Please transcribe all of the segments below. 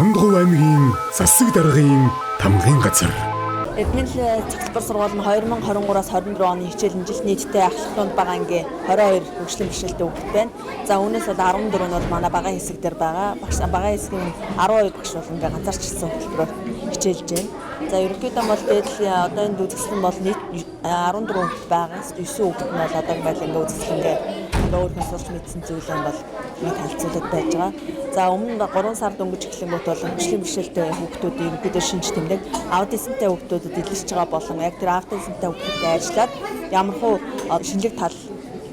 Хондгов аймгийн Засаг даргын тамгын газар. Эрдмийн цогцлбор сургууль нь 2023-аас 24 оны хичээлийн жилд нийтдээ ахлах дунд бага ангийн 22 хөгжлийн бэрхшээлтэй хүүхэд байна. За үүнээс бол 14 нь бол манай багын хэсэг дээр байгаа. Багш багын хэсгийн 12 багш бол ингээ ганцаарчилсан хөтөлбөрөөр хичээлж байна. За ерөнхийдөө бол дээдлийн одоо энэ үзэсгэлэн бол нийт 14 хүүхэд байгаа. 9 хүүхэд нь бол одоо байл ингээ үзэсгэлэнгээ одоо өөрхөн сурч мэдсэн зүйл юм бол нэг танилцуулаад байж байгаа. За өмнө 3 сар дөнгөж эхлэнгүүт бол хөгжлийн бэрхшээлтэй хүүхдүүдийн ерөнхийдөө шинж тэмдэг аутизмтай хүүхдүүдэд илэрч байгаа болон яг тэр аутизмтай хүүхдүүдтэй ажиллаад ямар хуу шинжлэх тал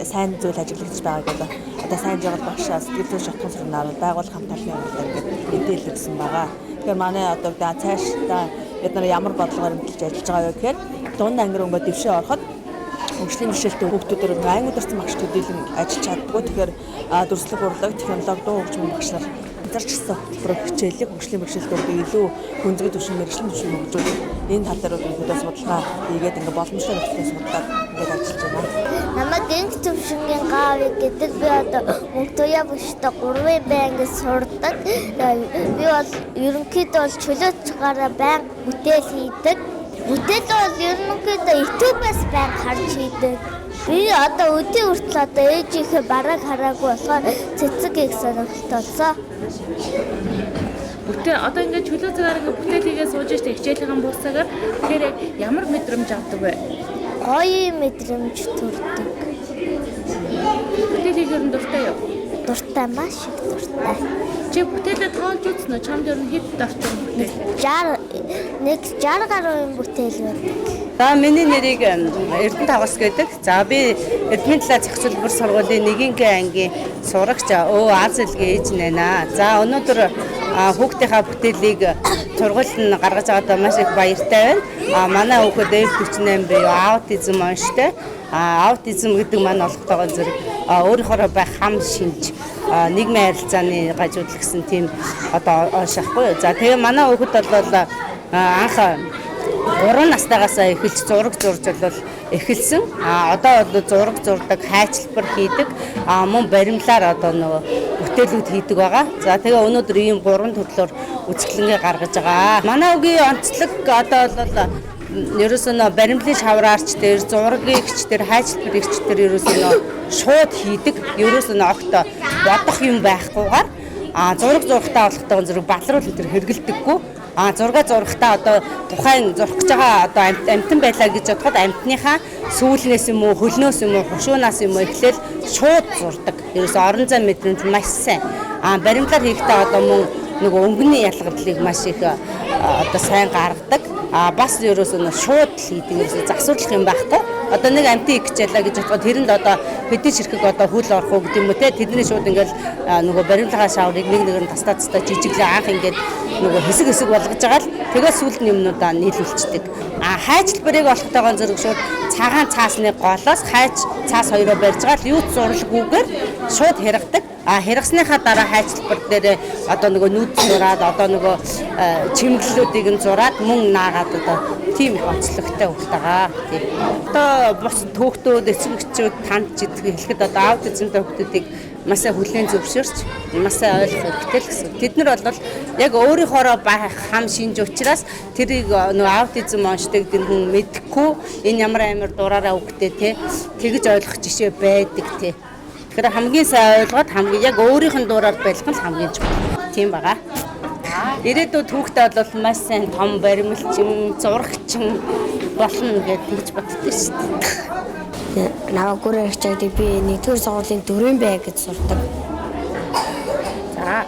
сайн зүйл ажиглагдаж байгааг бол одоо сайн жаргал багшаа сэтгэл зүйн шатхан сурнаар байгуулах хамт олон явуулаа гэдэг мэдээлэл өгсөн байгаа. Тэгэхээр манай одоо цаашдаа бид нар ямар бодлогоор мэдэлж ажиллаж байгаа вэ гэхээр дунд анги руу ингээд дэвшээ ороход хөгжлийн бэрхшээлтэй хүүхдүүдээр анги удирсан багш төдийлөн ажиллаж чаддаггүй. Тэгэхээр дүрслэх урлаг, технологи, дуу хөгжмийн багш нар ганцаарчилсан хөтөлбөрөөр хичээлийг хөгжлийн бэрхшээлтэй хүүхдийг илүү гүнзгий түвшин, мэргэжлийн түвшин хөгжүүлэх энэ тал дээр ерөнхийдөө судалгаа хийгээд ингээ боломжтой нөхцөлийг судлаад ингээд ажиллаж байна. Намайг Гэнг төвшингийн Гави гэдэг. Би одоо Мөнхтуяа багштай 3-ын бай ангид сурдаг. Би бол ерөнхийдөө бол чөлөөт гараа байнга бүтээл хийдэг. Бүтээл бол ерөнхийдөө YouTube-аас байнга харж хийдэг. Би одоо өдий хүртэл одоо ээжийнхээ барааг хараагүй болохоор цэцэг их сонирхолтой болсон. Бүтээл одоо ингээд чөлөө цагаар ингээд бүтээл хийгээ сууж штэ хичээлийнхэн буусаагаар тэгэхээр яг ямар мэдрэмж авдаг вэ? Гоё мэдрэмж төрдөг. Бүтээл хийхээр нь дуртай юу? Дуртай, маш их дуртай. Чи бүтээлээ тоолж үзсэн үү? Чамд ер нь хэд орчим бүтээл? 60 нэг 60 гаруй юм бүтээл байдаг. За миний нэрийг Эрдэнэ Тавгас гэдэг. За би Эрдмийн талаа зохицуулбар сургуулийн нэгингээ ангийн сурагч Аз элгийн ээж нэ. За өнөөдөр хүүхдийнхаа бүтээлийг сургуульд нь гаргаж байгаадаа маш их баяртай байна. Манай хүүхэд F48 буюу аутизм онштой. Аутизм гэдэг маань олготойгоо зэрэг өөрийнхоороо байх хам шинж нийгмийн харилцааны гажуудал гэсэн тийм одоо онш ахгүй. За тэгээ манай хүүхэд бол анх 3 настайгаас эхэлж зураг зурж бол эхэлсэн. Одоо бол зураг зурдаг, хайчлбар хийдэг, мөн баримлаар одоо нөгөө бүтээлүүд хийдэг байгаа. За тэгээ өнөөдөр ийм 3 төрлөөр үзэсгэлэнгээ гаргаж байгаа. Манай үгийн онцлог одоо бол ерөөсөө нөө баримлын шавраарч дээр, зургийг ч дээр, хайчлбарыг ч дээр ерөөсөө нөө шууд хийдэг. Ерөөсөө нөө огт бодох юм байхгүйгээр зураг зурхтаа болохтойгоо зэрэг балруул энэ төр хэрэгэлдэггүй. Зураг зурхтаа одоо тухайн зурх гэж байгаа одоо амтан байлаа гэж бодоход амтныхаа сүүлнээс юм уу, хөлнөөс юм уу, хушуунаас юм уу эхлээл шууд зурдаг. Ерөөсөө орон зай мэдрэмж маш сайн. Баримлаар хийхдээ одоо мөн нөгөө өнгөний ялгарлыг маш их одоо сайн гаргадаг. Бас ерөөсөө шууд л хийдэг. Ерөөсөө засварлах юм байхгүй. Одоо нэг амтын их гэж ялаа гэж бодоход тэрэнд одоо хэдий ширхэг одоо хөл орох уу гэдэг юм уу те, тэдний шууд ингээл нөгөө баримлага шаврыг нэг нэгэр нь тастаа тастаа жижиглээ анх ингээд нөгөө хэсэг хэсэг болгож байгаа л тэгээд сүүлд нь юмнуудаа нийлүүлчихдэг. Хайчлбарыг олохтойгоо зэрэг шууд цагаан цаасны голоос хайч цаас хоёроо барьж байгаа л юу ч зурлахгүйгээр шууд хэргадэг. Хэргасныхаа дараа хайчлбар дээр одоо нөгөө нүд зураад одоо нөгөө чимэглэлүүдийг нь зураад мөн наагаад одоо тийм их онцлогтой хөлт байгаа. Тийм. Одоо бус хүүхдүүд, эцэг эхчүүд танд ч гэдэг хэлэхэд одоо аутизмтай хүүхдүүдийг маш сайн хүлээн зөвшөөрч, маш сайн ойлгох хэрэгтэй л гэсэн. Тэд нар бол яг өөрийнхоороо байх хам шинж учраас тэрийг нөгөө аутизм онцлог гэдэг хүн мэдэхгүй энэ ямар амар дураараа үгтэй те тэгж ойлгох жишээ байдаг те. Тэгэхээр хамгийн сайн ойлгоод хамгийн яг өөрийнх нь дураар байх нь хамгийн чухал. Тийм байгаа. Ирээдүйд хүүхдээ бол маш сайн том баримлчин, зурагчин болно гэж тэгж боддог шүү дээ. Намайг Гүрэн хичээдэг, би нэгдүгээр сургуулийн 4 бай гэж сурдаг. За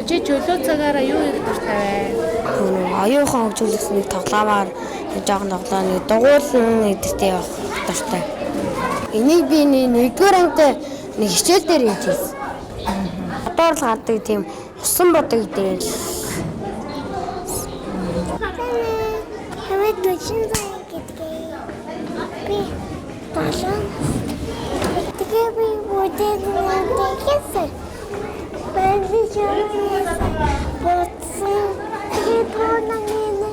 чи чөлөө цагаараа юу хийх дуртай вэ? Оюухан хөгжүүлэх нэг тоглоомоор жоохон тоглоом нэг дугуулна гэдэгтэй явах дуртай. Энийг би нэгдүгээр ангид нэг хичээл дээр хийж байсан. Одоор л гардаг тийм усан бодог дээр л. Хамт төчин заяа гэдэг. Би долоон. Тэгээ би бүтээл нэгсэн. Бэнзи чөлөөс бодсон. Тэгээ тоонаны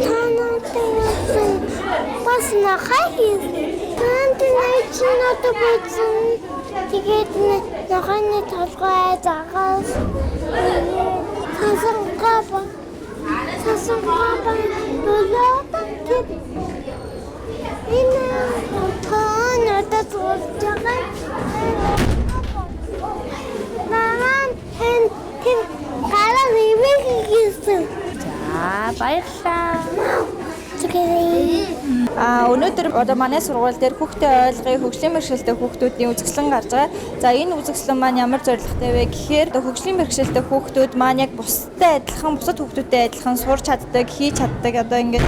тоонтой юусэн. Бас нахай хийсэн. Танд найчин одоо бодсон. Тэгээд нохойны толгой загаас сансаргаа Энэ тон одоо суулж байгаа. Мама хэн тэр гараа ивэх хийсэн. За баярлалаа. Өнөөдөр одоо манай сургууль дээр хүүхдээ ойлгоё, хөгжлийн бэрхшээлтэй хүүхдүүдийн үзэсгэлэн гарч байгаа. За, энэ үзэсгэлэн маань ямар зорилготой вэ гэхээр одоо хөгжлийн бэрхшээлтэй хүүхдүүд маань яг бусдад адилхан, бусад хүүхдүүдтэй адилхан сурч чаддаг, хийж чаддаг, одоо ингээд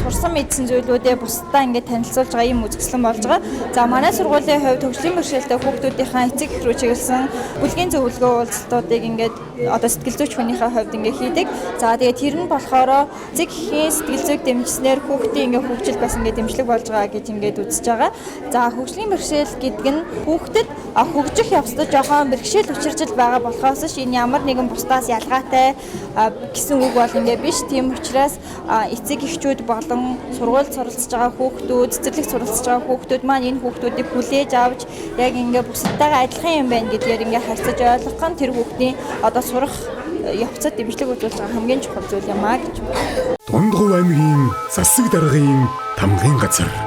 сурсан мэдсэн зүйлүүдээ бусдаа ингээд танилцуулж байгаа ийм үзэсгэлэн болж байгаа. За, манай сургуулийн хувьд хөгжлийн бэрхшээлтэй хүүхдүүдийнхээ эцэг эх рүү чиглэсэн бүлгийн зөвлөгөө уулзалтуудыг ингээд одоо сэтгэл зүйч хүнийхээ хувьд ингээд хийдэг. За, тэгээд тэр нь болохоор эцэг эхийн сэтгэл зүйг дэмжснээр хүүхдийн ингээд хөгжил бас ингээд дэмжлэг болж байгаа гэж ингээд үзэж байгаа. За, хөгжлийн бэрхшээл гэдэг нь хүүхдэд хөгжих явцдаа жоохон бэрхшээл учирч байгаа болохоос ш энэ ямар нэгэн бусдаас ялгаатай гэсэн үг бол ингээд биш. Тийм учраас эцэг эхчүүд болон сургуульд суралцж байгаа хүүхдүүд, цэцэрлэгт суралцж байгаа хүүхдүүд маань энэ хүүхдүүдийг хүлээж авч яг ингээд бусадтайгаа адилхан юм байна гэдгээр ингээд харьцаж ойлгох нь тэр хүүхдийн одоо сурах явцад дэмжлэг үзүүлж байгаа хамгийн чухал зүйл юм а гэж байна. Дундгов аймгийн засаг даргын тамгын газар.